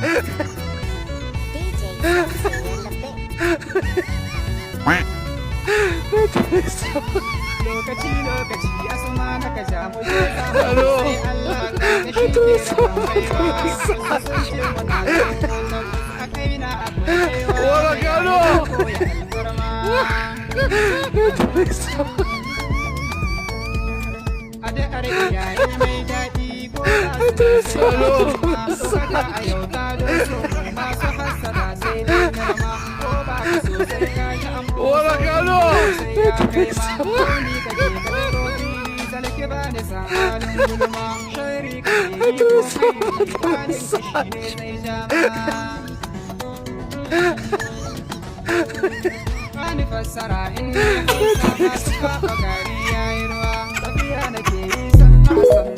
DJ Samsu in the mix. Lokaci lokaci asuma na ka ja mu je. Hello. Sai Allah ka shi ke rabon baiwa. Wasu sun ce muna zan a kai na akwai baiwa. Wala Kano. Koya alfarma. Addu'ar iyaye mai daɗi ko da su Hello. ɗaukaka a yau ta doso masu hassada sai dai narma ko ba ka so sai ka ji an Wala Kano. Sai ya kai ma ko ni kake ka fito fili zalki ba ni sa halin gulma shari kake yi ko kai halin ka shi ne zai ja ma. Bani fassara in na hausa masu kwaɓa gari ya yi ruwa tafiya nake yi sannu a sannu.